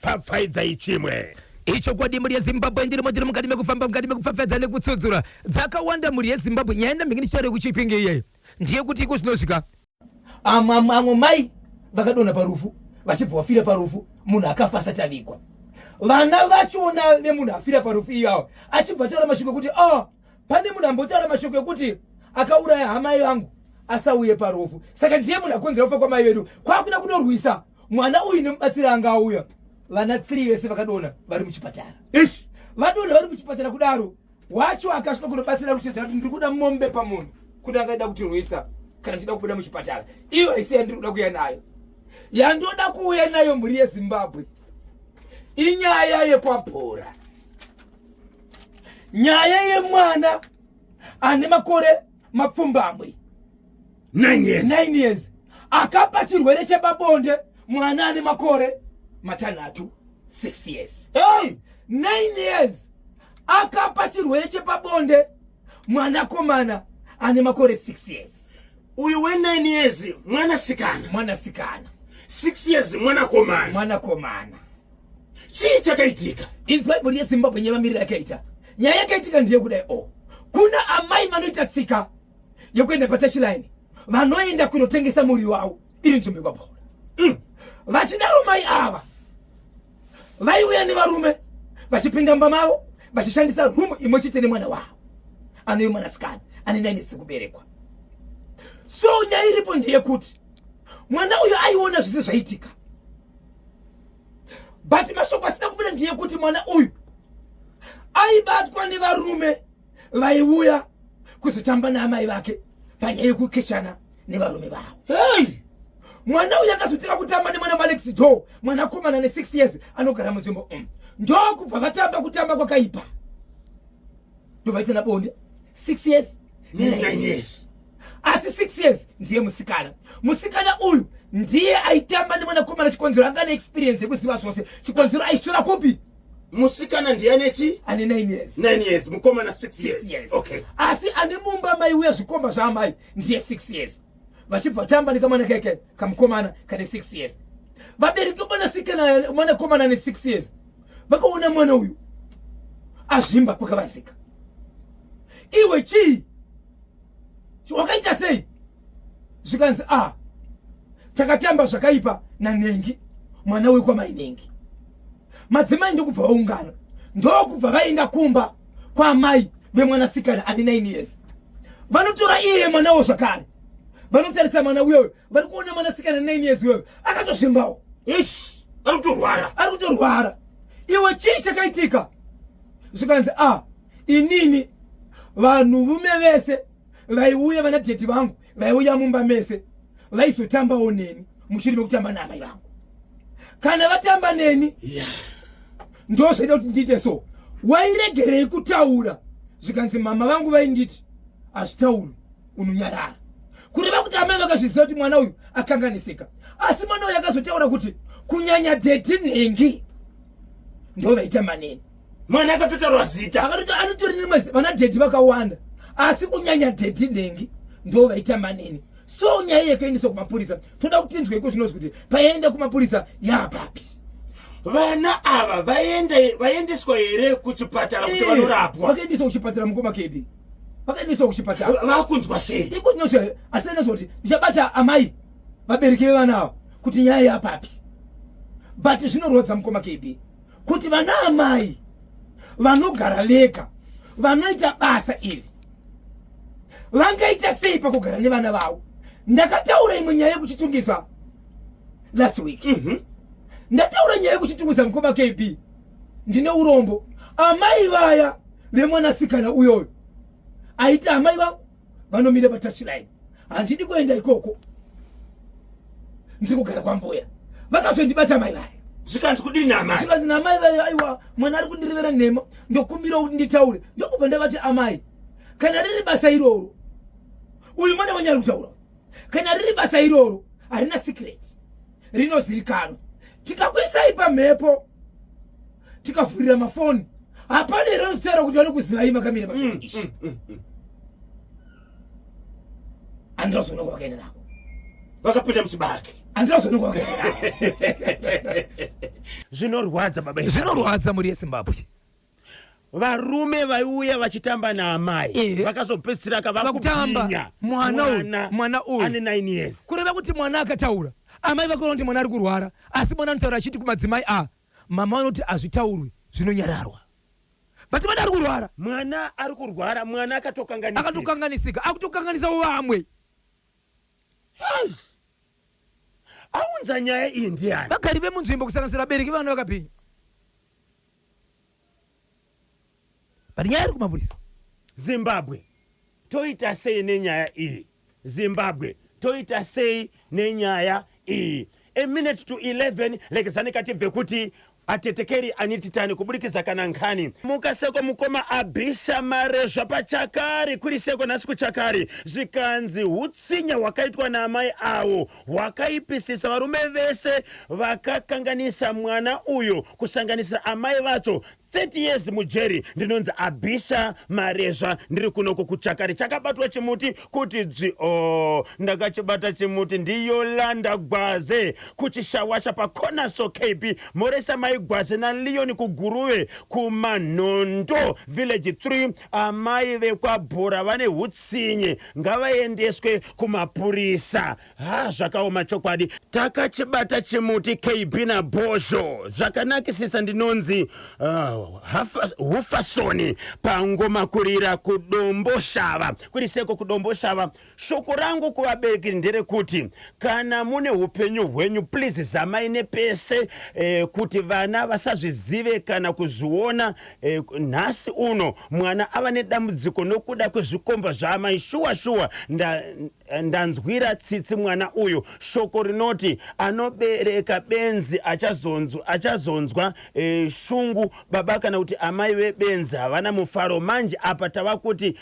Pfapfaidzai chimwe. Ichokwadi mhuri yeZimbabwe, ndirimo ndiri mukati mekufamba, mukati mekupfapfaidza nekutsudzura dzakawanda mhuri yeZimbabwe. Nyaya ndambenge ndichitaura yekuChipinge iyeyo ndeyekuti iko zvinosvika amwe mai vakadonha parufu vachibva vafira parufu, munhu akafa asati avigwa. Vana vachona vemunhu afira parufu iyawo achibva ataura mashoko ekuti oh, pane munhu ambotaura mashoko ekuti akauraya hama yangu asauye parufu, saka ndiye munhu akonzera kufa kwamai vedu. Kwakuda kunorwisa mwana uyu nemubatsiri anga auya. Vana 3 vese vakadonha vari muchipatara. Ish, vadonha vari muchipatara kudaro, wacho akasvika kunobatsira kuchedzera kuti ndiri kuda mombe pamunhu kuda angaida kutirwisa kana ndichida kubuda muchipatara. Iyo haisi yandiri kuda kuuya nayo. Yandoda kuuya nayo mhuri yeZimbabwe inyaya yekwabhora, nyaya yemwana ane makore mapfumbamwe, 9 years. 9 years, akapa chirwere chepabonde mwana ane makore matanhatu, 6 years. Hey! 9 years akapa chirwere chepabonde mwanakomana ane makore 6 years. Uyu we9 years mwanasikana? Mwanasikana. 6 years mwanakomana? Mwanakomana. Chii chakaitika? Inzwai mhuri yeZimbabwe, nyaya yakaita, nyaya yakaitika ndeyekudai o kuna amai vanoita tsika yekuenda patouchline, vanoenda kunotengesa muriwo wavo iri nzvimbo yekwaBhora. Vachidaro mai ava vaiuya nevarume vachipinda mumba mavo vachishandisa rumu imwe chete nemwana wavo anove mwanasikana ane 9 years kuberekwa. So nyaya iripo ndeyekuti mwana uyu aiona zvese zvaitika, but mashoko asina kubuda ndeyekuti mwana uyu aibatwa nevarume vaiuya kuzotamba naamai vake panyaya yekukechana nevarume vavo. Hey! Mwana uyu akazotanga kutamba nemwana waAlex Joe, mwanakomana ne6 years anogara munzvimbo ndokubva vatamba kutamba kwakaipa, ndobvaitana bonde, 6 years ne9 years. Asi 6 years ndiye musikana. Musikana uyu ndiye aitamba nemwanakomana. Chikonzero anga neexperience yekuziva zvose. Chikonzero aitora kupi? Musikana ndiye anechi? Ane 9 years. 9 years, mukomana 6 6 years. Years. Okay. Asi ane mumba maiuya zvikomba zvaamai ndiye 6 years, vachibva tamba nekamwana keke kamukomana kane 6 years. Vabereki mwanasikana, mwanakomana ane 6 years vakaona mwana uyu azvimba kwakavanzika. Iwe, chii wakaita sei? Zvikanzi, a takatamba zvakaipa nanengi, mwana wekwamai nengi. Madzimai ndokubva vaungana, ndokubva vaenda kumba kwaamai vemwanasikana ane 9 years. Vanotora iye mwanawo zvakare, vanotarisa mwana uyoyo, vari kuona mwanasikana 9 years uyoyo akatozvimbawo. Ish, ari kutorwara. Ari kutorwara. Iwe, chii chakaitika? Zvikanzi, a inini vanhu vume vese vaiuya, vana daddy vangu vaiuya mumba mese, vaizotambawo neni mushure mekutamba naamai vangu. Kana vatamba neni, ndo zvaita kuti ndiite so. Wairegerei kutaura? Zvikanzi, mama vangu vainditi hazvitaurwi, unonyarara. Kureva kuti amai vakazviziva kuti mwana uyu akanganisika. Asi mwana uyu akazotaura kuti kunyanya daddy nhengi ndo vaitamba neni. Mwana akatotaurwa zita? Akatoti anotori nemwe vana daddy vakawanda, asi kunyanya daddy nhengi ndo vaitamba neni. So nyaya yakaendeswa kumapurisa. Toda kuti tinzwe iko zvinozwi kuti payaenda kumapurisa yapapi. Vana ava vaenda, vaendeswa here kuchipatara kuti vanorapwa? Vakaendeswa kuchipatara, mukoma kebi, vakaendeswa kuchipatara. Vakunzwa sei? Iko zvinozwi asi inozwa kuti ndichabata amai, vabereki vevana ava, kuti nyaya yapapi. But zvinorwadza, mukoma KB, kuti vana amai vanogara vega vanoita basa iri vangaita sei pakugara nevana vavo. Ndakataura imwe nyaya yekuChitungwiza last week. Ndataura nyaya yekuChitungwiza, mukoma KB, ndine urombo. Amai vaya vemwanasikana uyoyo aiti amai vavo vanomira patouchline, handidi kuenda ikoko, ndiri kugara kwambuya. Vakazondibata mai vaya. Zvikanzi kudini namai? Zvikanzi namai vaya, aiwa, mwana ari kundirevera nhema, ndokumbira kuti nditaure. Ndokubva ndavati, amai, kana riri basa iroro, uyu mwana wenyu ari kutaura, kana riri basa iroro harina secret, rinozivikanwa. Tikakuisai pamhepo, tikavhurira mafoni, hapana here anozotaura kuti vanokuzivai makamira paishi? Handirazoona kwavakaenda nako. Vakapinda muchibage. Handinozoonekwa. Zvinorwadza, baba. Zvinorwadza, mhuri yeZimbabwe. Varume vaiuya vachitamba naamai vakazopedzisira vakutamba kavakubhinya mwana uyu, mwana uyu. Ane 9 years. Kureva kuti mwana akataura, amai vakaona kuti mwana ari kurwara, asi mwana anotaura achiti kumadzimai, a mama vanoti hazvitaurwi, zvinonyararwa, but mwana ari kurwara. Mwana ari kurwara, mwana akatokanganisika. Akatokanganisika, akutokanganisawo vamwe. Yes. Aunza nyaya iyi ndiani? Vagari vemunzvimbo, kusanganisira vabereki vevana vakabhinya, but nyaya iri kumapurisa. Zimbabwe, toita sei nenyaya iyi? Zimbabwe, toita sei nenyaya iyi? A minute to 11. Lekezani katibve kuti atetekeri anititani kuburikidza kana nkhani mukaseko. Mukoma Abhisha Marezva pachakari kuriseko nhasi kuchakari, zvikanzi utsinya hwakaitwa naamai avo hwakaipisisa. Varume vese vakakanganisa mwana uyu, kusanganisira amai vacho, 30 years mujeri. Ndinonzi Abhisha Marezva, ndiri kunoko kuchakari. Chakabatwa chimuti kuti dzvi o, ndakachibata chimuti. NdiYolanda Gwaze kuchishawasha pakonaso KB. Moresa mai Gwaze naLeon kuGuruve kuManhondo village 3. Amai vekwabhora vane utsinye, ngavaendeswe kumapurisa. Ha, zvakaoma chokwadi. Takachibata chimuti, KB naBhozho, zvakanakisisa. Ndinonzi Hufasoni pangoma kurira kuDomboshava kuriseko kuDomboshava. Shoko rangu kuvabereki nderekuti kana mune upenyu hwenyu, please zamai nepese kuti vana vasazvizive kana kuzviona. Nhasi uno mwana ava nedambudziko nokuda kwezvikomba zvaamai. Shuwa shuwa, ndanzwira tsitsi mwana uyu. Shoko rinoti anobereka benzi achazonzwa shungu. Baba kana kuti amai vebenzi havana mufaro. Manje apa tava kuti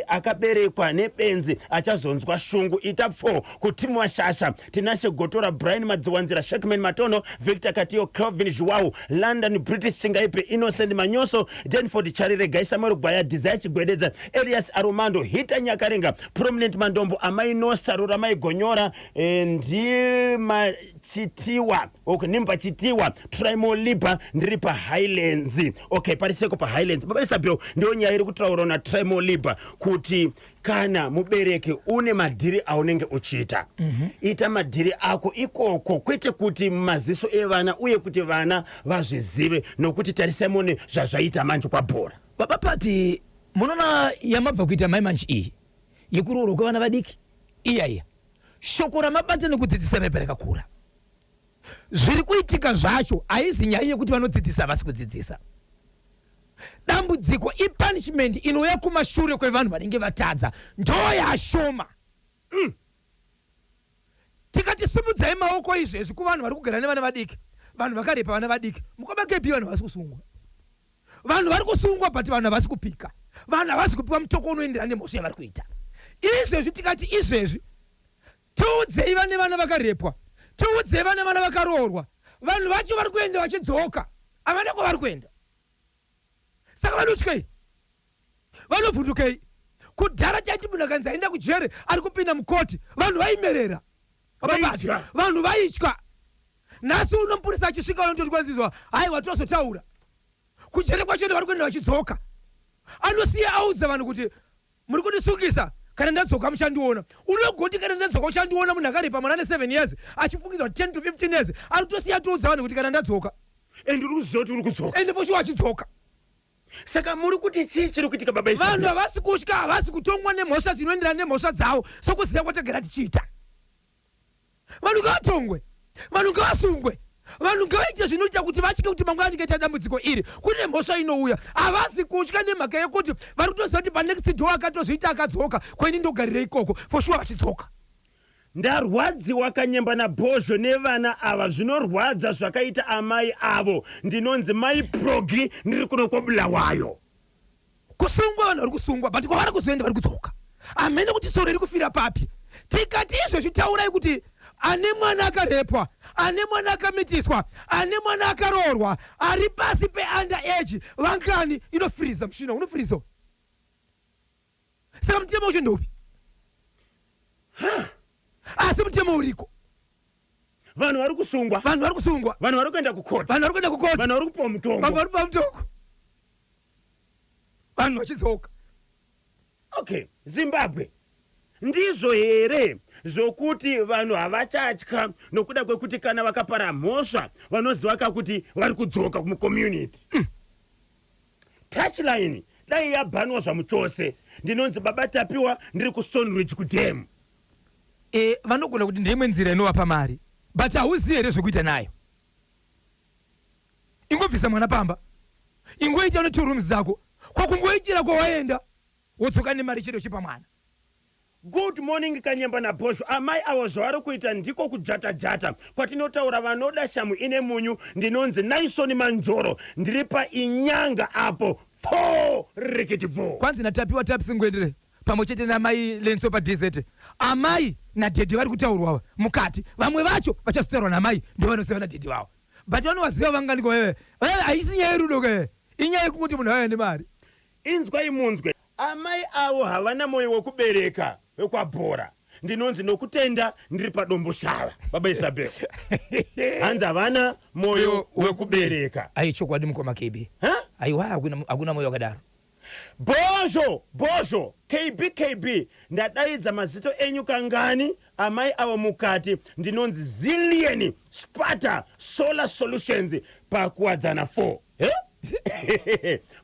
akaberekwa nebenzi achazonzwa shungu. Ita pfo kutimu Washasha, Tinashe Gotora, Brian Madziwanzira, Shekman Matono, Victor Katiyo, Calvin Zhuwau, London British Chingaipe, Innocent Manyoso, Denford Charire, Samuel Gwaya, Desire Chigwededza, Elias Aromando, Hita Nyakarenga, Prominent Mandombo, amai Nosarura, mai Gonyora, ndimachitiwa. Okay, nimbachitiwa Trimoliba, ndiri paHighlands. Okay, pariseko paHighlands. Baba Isabel, ndiyo nyaya iri kutaurwa naTrimoliba kuti kana mubereki une madhiri aunenge uchiita, ita madhiri ako ikoko, kwete kuti maziso evana uye kuti vana vazvizive, nokuti tarisai mune zvazvaita manje kwabhora. Baba Pati, munoona yamabva kuita mai manje iyi yekuroorwa kwevana vadiki iya iya, shoko ramabata nekudzidzisa pepa rakakura. Zviri kuitika zvacho haizi nyaya yekuti vanodzidzisa havasi kudzidzisa. Dambudziko ipunishment inouya kumashure kwevanhu vanenge vatadza, ndo yashoma. Tikati simudzai maoko izvezvi kuvanhu vari kugara nevana vadiki, vanhu vakarepa vana vadiki, mukoma KB, vanhu havasi kusungwa. Vanhu vari kusungwa, but vanhu havasi kupika, vanhu havasi kupiwa mutoko unoenderana nemhosva yavari kuita izvezvi. Tikati izvezvi tiudzei vane vana vakarepwa, tiudzei vane vana vakaroorwa, vanhu vacho vari kuenda vachidzoka, havana kwavari kuenda. Saka vanotyei? Vanovhundukei? Kudhara chaiti munhu akanzi aenda kujere, ari kupinda mukoti, vanhu vaimerera. Vaitya. Vanhu vaitya. Nhasi uno mupurisa achisvika unototi kwanzizwa, haiwa, tozotaura kujere kwacho. Vari kuenda vachidzoka, anosiya audza vanhu kuti muri kundisungisa, kana ndadzoka muchandiona. Unogoti kana ndadzoka uchandiona? Munhu akarepa mwana ane 7 years achifungidzwa 10 to 15 years, ari kutosiya toudza vanhu kuti kana ndadzoka. And uri kuziva kuti uri kudzoka. Ende for sure achidzoka. Saka muri kuti chii chiri kuitika, baba Vanhu Isabel? Havasi kutya, havasi kutongwa nemhosva dzinoenderana nemhosva dzavo sokuziva kwatagara tichiita. Vanhu ngavatongwe, vanhu ngavasungwe, vanhu ngavaite zvinoita kuti vatye kuti mangwana ndingaita dambudziko iri, kune mhosva inouya. Havasi kutya nemhaka yekuti vari kutoziva kuti panext door akatozviita akadzoka, kweni ndogarira ikoko, for sure vachidzoka. Ndarwadziwa, Kanyemba naBhozho, nevana ava. Zvinorwadza zvakaita amai avo. Ndinonzi mai Progi, ndiri kuno kwaBulawayo. Kusungwa, vanhu vari kusungwa, but kwavari kuzoenda vari kudzoka. Hamene kuti tsoro iri kufira papi. Tikati izvezvi taurai kuti ane mwana akarepwa, ane mwana akamitiswa, ane mwana akaroorwa ari pasi peunder age vangani, inofiriza mushina unofiriza. Saka mutemo ucho ndoupi? Asi mutemo uriko. Vanhu vari kusungwa. Vanhu vari kusungwa. Vanhu vari kuenda kukoti. Vanhu vari kuenda kukoti. Vanhu vari kupiwa mutongo. Vanhu vari kupiwa mutongo. Vanhu vachidzoka. Okay, Zimbabwe. Ndizvo here zvokuti vanhu havachatya nokuda kwekuti kana vakapara mhosva vanoziva ka kuti vari kudzoka kumucommunity? Touchline dai yabhanwa zvamuchose. Ndinonzi Baba Tapiwa, ndiri kuStone Ridge kudam. E, vanogona kuti ndeimwe nzira inovapa mari, but hauzivi here zvekuita nayo? Ingobvisa mwana pamba, ingoita une two rooms dzako, kwakungoitira kwawaenda, wodzoka nemari chete uchipa mwana. Good morning Kanyemba naBhozho. Amai avo zvavari kuita ndiko kujata jata kwatinotaura vanoda shamu ine munyu. Ndinonzi Naison Manjoro ndiri paInyanga apo pfoo rikiti bvoo. Kwanzi naTapiwa Taps Ngwendere pamwe chete namai Lenso paDZ. Amai nadhedhi vari kutaurwa ava mukati. Vamwe vacho vachazotaurwa namai ndovanoziva nadhedhi vavo. But vanovaziva vanganiko wewe? Wewe haisi nyaya yerudo ke. Inyaya yekungoti munhu auya nemari. Inzwai munzwe. Amai avo havana moyo wekubereka wekwaBhora. Ndinonzi Nokutenda ndiri paDomboshava. Baba Isabel. Hanzi havana moyo wekubereka. Ayi chokwadi mukoma KB. Huh? Aiwa hakuna hakuna moyo wakadaro. Bhozho bhozho KB KB ndadaidza mazito enyu kangani amai avo mukati ndinonzi Zillion Sparta Solar Solutions paKuwadzana 4. He?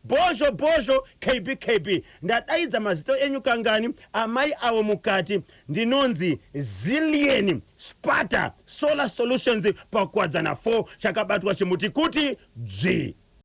Bhozho bhozho KB KB ndadaidza mazito enyu kangani amai avo mukati ndinonzi Zillion Sparta Solar Solutions paKuwadzana 4 chakabatwa chimuti kuti dzvi.